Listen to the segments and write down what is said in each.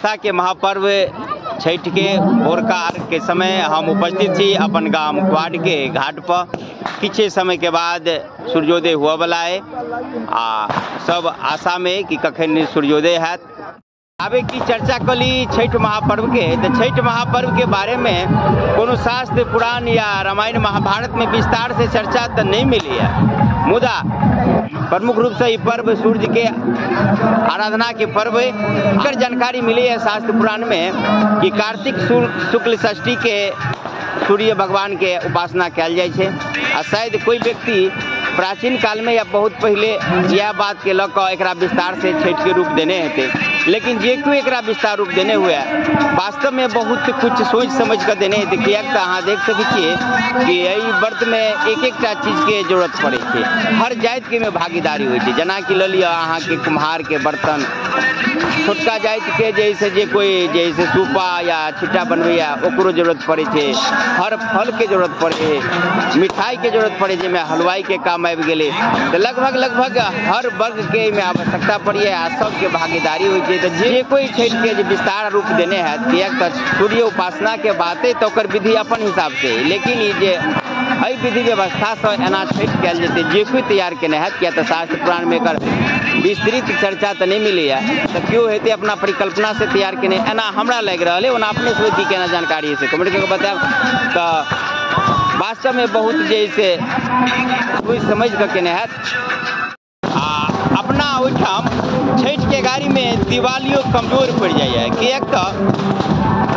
आस्था के महापर्व छठ के भोरका अर्घ के समय हम उपस्थित छी अपन गाम क्वाड के घाट पर। किछे समय के बाद सूर्योदय हुआ वाला है आ सब आशा में कि कखन सूर्योदय हैत। आबे की चर्चा कली छठ महापर्व के, तो छठ महापर्व के बारे में कोनो शास्त्र पुराण या रामायण महाभारत में विस्तार से चर्चा तो नहीं मिली है, मुदा प्रमुख रूप से ई पर्व सूर्य के आराधना के पर्व है। एकर जानकारी मिली है शास्त्र पुराण में कि कार्तिक शुक्ल षष्ठी के सूर्य भगवान के उपासना कयल जाइ छै आ शायद कोई व्यक्ति प्राचीन काल में या बहुत पहले यह बात के लऽ कऽ एकरा विस्तार से छठ के रूप देने हेतै, लेकिन जे कोई एकरा विस्तार रूप देने हुए वास्तव में बहुत कुछ सोच समझ कर देने हेतै। किएक तऽ अहाँ देख सकै छियै कि एहि व्रत में एक एकटा चीज के जरूरत पड़ै छै, हर जातिके में भागीदारी होइ छै। जेनाकि लऽ लिअ अहाँके कुम्हार के बर्तन, छोटका जाति के जैसे जे कोई जैसे सूपा या छिट्टा बनबैया ओकरो जरूरत पड़ै छै, हर फल के जरूरत पड़ै छै, मिठाई के जरूरत पड़ै छै, जाहिमे हलवाई के काम आबि गेलै। तऽ लगभग लगभग हर वर्ग के एहिमे आवश्यकता पड़ैए आ सबके भागीदारी होइ छै। तऽ जे कोई छठि के जे विस्तार रूप देने हैत, किएक तऽ सूर्य उपासना के बात है तऽ ओकर विधि अपन हिसाब से, लेकिन ई जे एहि विधि व्यवस्थासँ एना छठि कयल जेतै जे कोई तैयार केने हैत, किया तऽ शास्त्र पुराण मे एकर विस्तृत चर्चा तऽ नहि मिलैए, तऽ केओ हेतै अपना परिकल्पना से तैयार केने एना हमरा लागि रहल है। ओना अपने से की केना जानकारी है से कमेंट करके बतायब। तऽ वास्तव में बहुत जे से सोचि समझि कऽ केने हैत। आ अपना ओहिठाम छठि के गाड़ी में दिवालियो कमजोर पड़ि जाइए, किएक तऽ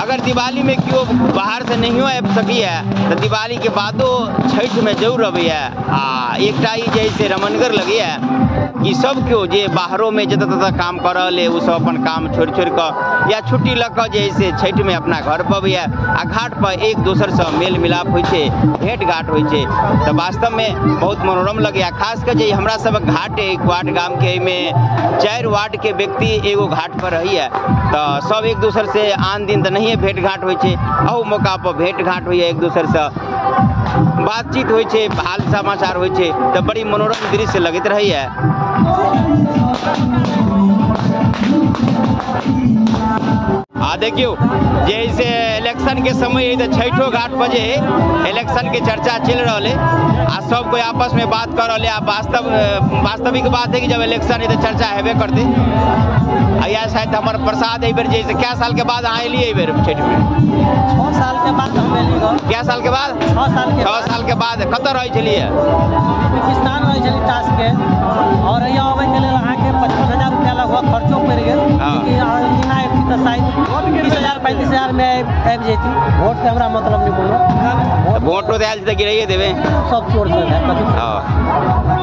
अगर दिवाली में केओ बाहर से नहियो आबि सकैए तऽ दिवाली के बादो छठि में जरूर अबैए। आ एकटा ई जे से रमणगर लगैए कि सब केओ जे बाहरो में जतऽ ततऽ काम कऽ रहल है ओ सब अपन काम छोड़ि छोड़ि कऽ या छुट्टी लऽ कऽ जे से छठि में अपना घर पर अबैए आ घाट पर एक दोसरसँ मेल मिलाप होइ छै, भेंट घाट होइ छै। तऽ वास्तव में बहुत मनोरम लगैए। खास कऽ जे हमरा सबक घाट अइ क्वाड गाम के, एहिमे 4 वार्ड के व्यक्ति एगो घाट पर रहैए, तऽ सब एक दोसर से आन दिन तऽ नहिए भेंट घाट होइ छै, अहू मौका पर भेंट घाट होइए, एक दोसरसँ बातचीत होइ छै, हाल समाचार होइ छै, तऽ बड़ी मनोरम दृश्य लगैत रहैए। आ देखियौ जैसे इलेक्शन के समय है तऽ छठो घाट पर जे इलेक्शन के चर्चा चलि रहल है आ सब कोई आपस में बात कर रहल है। आ वास्तविक बात है कि जब इलेक्शन है तऽ चर्चा हेबे करतै। आ यह शायद हमर प्रसाद एहि बेर जे कै साल के बाद अहाँ एलियै एहि बेर छठि में? 6 साल के बाद हम एलियै। कै साल के बाद? 6 साल के। 6 साल के बाद कतऽ रहै छलियै? पाकिस्तान रहै छलियै टास के, और यहाँ अबै के लेल अहाँके 55,000 रुपया लगभग खर्चो पड़ि गेल। तऽ शायद 20,000 35,000 में आबि जैती। वोट से हमरा मतलब नहीं कोनो, वोटो आयल तऽ गिराइए देबै, सब चोर सब है,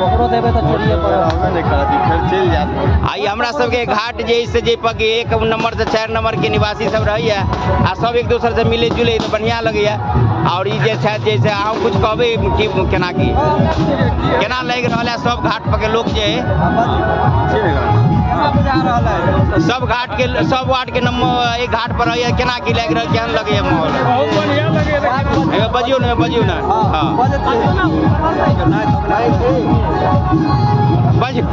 ककरो देबै तऽ चोरिए करत। आ ई हमरा सबके घाट जे से जे पर 1 नंबर से 4 नंबर के निवासी सब रहैए आ सब एक दोसर से मिले जुले तऽ बढ़िआँ लगैए। और ई जे छथि जैसे अहाँ कुछ कहबै कि केना की केना लागि रहल है सब घाट पर के लोक जे सब घाट के सब वार्ड के नंबर एक घाट पर रहैए, केना की लागि रहल, केहन लगैए माहौल? बहुत बढ़िया लगैए। बजियौ ने, बजियौ ने। हाँ बजियौ।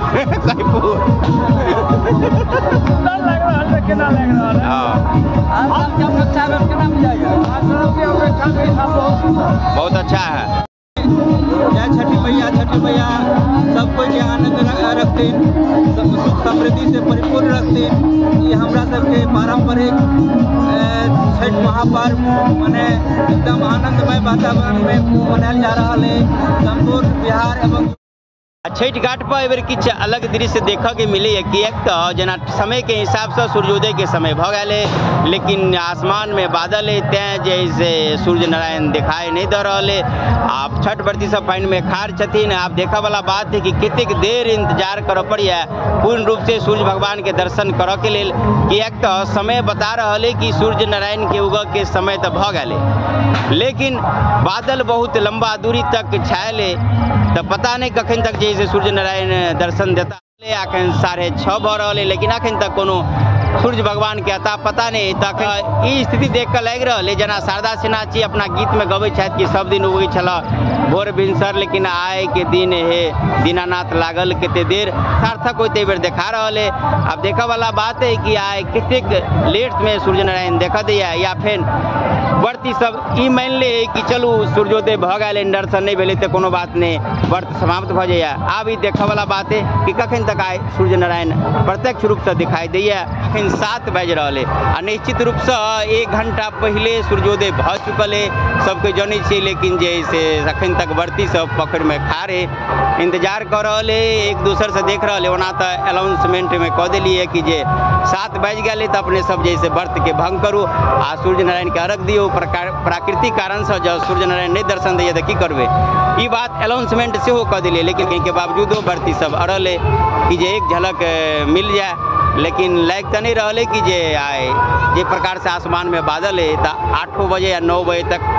बहुत अच्छा है। जय छठी मैया, छठी मैया सब कोई के आनंद रखथिन, सब सुख समृद्धि से परिपूर्ण रखथिन। ये हमरा सबके पारंपरिक छठ महापर्व मने एकदम आनंदमय वातावरण में मनायल जा रहा है संपूर्ण बिहार एवं छठि घाट पर एहि किछु अलग दृश्य देखऽ के मिलैए। किएक तऽ जेना समय के हिसाबसँ सूर्योदय के समय भऽ गेल है, लेकिन आसमान में बादल है, तैं जे से सूर्य नारायण देखाइ नहि दऽ रहल है। आब छठ व्रती सब पानि में खाड़ छथिन। आब देखऽ वाला बात है कि कतेक देर इंतजार करऽ पड़ैए पूर्ण रूप से सूर्य भगवान के दर्शन करऽ के लेल। किएक तऽ समय बता रहल है कि सूर्य नारायण के उगऽ के समय तऽ भऽ गेल है, लेकिन बादल बहुत लंबा दूरी तक छायल है, तऽ पता नहि कखन तक जे सूर्य नारायण दर्शन देता। अखन 6:30 भऽ रहल है, लेकिन अखन तक कोनो सूर्य भगवान के अता पता नहीं। तखन ई स्थिति देख के लागि रहल है जेना शारदा सिन्हा जी अपना गीत में गबै छथि कि सब दिन उगै छल भोर भिनसर, लेकिन आइ के दिन हे दीनानाथ लागल कते देर। सार्थक होते बेर देखा रहल है। आब देखऽ वाला बात है कि आइ कतेक लेट में सूर्य नारायण देखऽ दैया या फेर व्रती सब ई मानि ले कि चलू सूर्योदय भऽ गेल, दर्शन नहीं भेलै तऽ कोनो बात नहीं, व्रत समाप्त भऽ जाइए। आब ई देखऽ वाला बात है कि कखन तक आइ सूर्य नारायण प्रत्यक्ष रूपसँ दिखाई दैया। अखन 7 बाजि रहल है आ निश्चित रूपसँ 1 घंटा पहिले सूर्योदय भऽ चुकल है, सबके जनै छियै। लेकिन जे से अखन तक व्रती सब पोखरिमे खाड़ है, इंतजार कऽ रहल है, एक दोसरसँ देख रहल है। ओना तऽ अनाउंसमेंटमे कऽ देलियै कि जे 7 बाजि गेलै तऽ अपने सब जे से व्रतके भंग करू आ सूर्य नारायणके अर्घ दियौ। प्राकृतिक कारणसँ जँ सूर्य नारायण नहि दर्शन दैया तऽ की करबै, ई बात अनाउंसमेंट सेहो कऽ देलियै। लेकिन एहिके बावजूदो व्रती सब अड़ल है कि जे एक झलक मिल जाए, लेकिन लागि तऽ नहि रहल है कि जे आइ जे प्रकारसँ आसमानमे बादल है तऽ 8 बजे या 9 बजे तक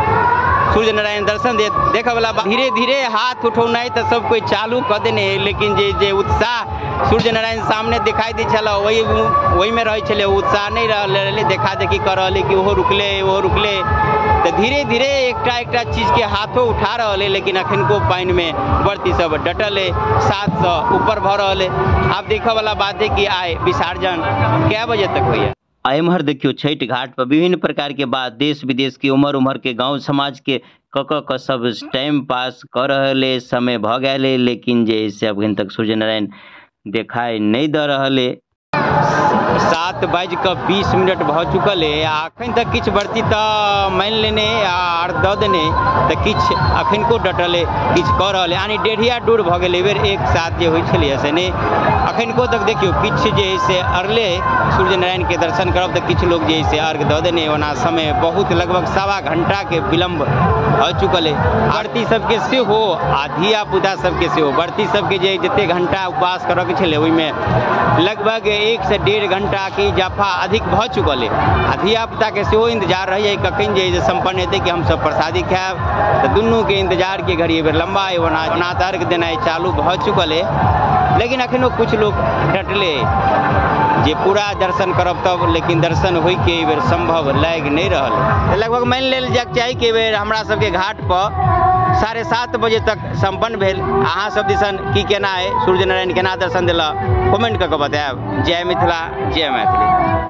सूर्य नारायण दर्शन देत। देखऽ वाला धीरे धीरे हाथ उठौनाइ तऽ सब कोइ चालू कऽ देने है, लेकिन जे जे उत्साह सूर्य नारायण सामने दिखाई दै छलै ओहिमे रहै छलै, उत्साह नहि रहलै। देखा देखी कऽ रहल है कि ओहो रुकले ओहो रुकले, तऽ धीरे धीरे एकटा एकटा चीजके हाथो उठा रहल है। लेकिन अखनको पानिमे व्रती सब डटल है, 700 ऊपर भऽ रहल है। आब देखऽ वाला बात है कि आइ विसर्जन कै बजे तक होइए। आ एम्हर देखियौ छठि घाट पर विभिन्न प्रकार के बात देश विदेश के उम्हर उम्हर के गाँव समाज के कऽ कऽ कऽ सब टाइम पास कऽ रहल है। समय भऽ गेल है, लेकिन जे से अखन तक सूर्य नारायण देखाइ नहि दऽ रहल है। 7:20 भऽ चुकल है आ अखन तक किछु व्रती तऽ मानि लेने आ दऽ देने, तऽ किछु अखनको डटल है, किछु कऽ रहल है। यानी डेढ़िया डूर भऽ गेल एहि बेर एक साथ जे होइ छलैए से नहि। अखनको तक देखियौ किछु जे है से अरले सूर्य नारायण के दर्शन करब तऽ किछु लोग जे है से अर्घ दऽ देने। ओना समय बहुत लगभग 1.25 घंटा के विलम्ब भऽ चुकल है। व्रती सबके सेहो आ धिया पुता सबके सेहो, व्रती सबके जे जते घंटा उपवास करऽके छलै ओहिमे लगभग 1 से 1.5 घंटा के इजाफा अधिक भऽ चुकल है। आ धिया पुता के सेहो इंतजार रहैए कखन जे सम्पन्न हेतै कि हमसब प्रसादी खायब, तऽ दुनूके इंतजार के घड़ी एहि बेर लम्बा है। ओना ओना तऽ अर्घ देनाइ चालू भऽ चुकल है, लेकिन अखनो कुछ लोग डटले जे पूरा दर्शन करब तब, लेकिन दर्शन होइके एहि बेर संभव लागि नहि रहल है। लगभग मानि लेल जाइके चाही कि एहि बेर हमरा सबके घाट पर 7:30 बजे तक सम्पन्न भेल। अहाँ सब दिसन की केना है, सूर्य नारायण केना दर्शन देलक, कमेंट कऽ के बतायब। जय मिथिला, जय मैथिली।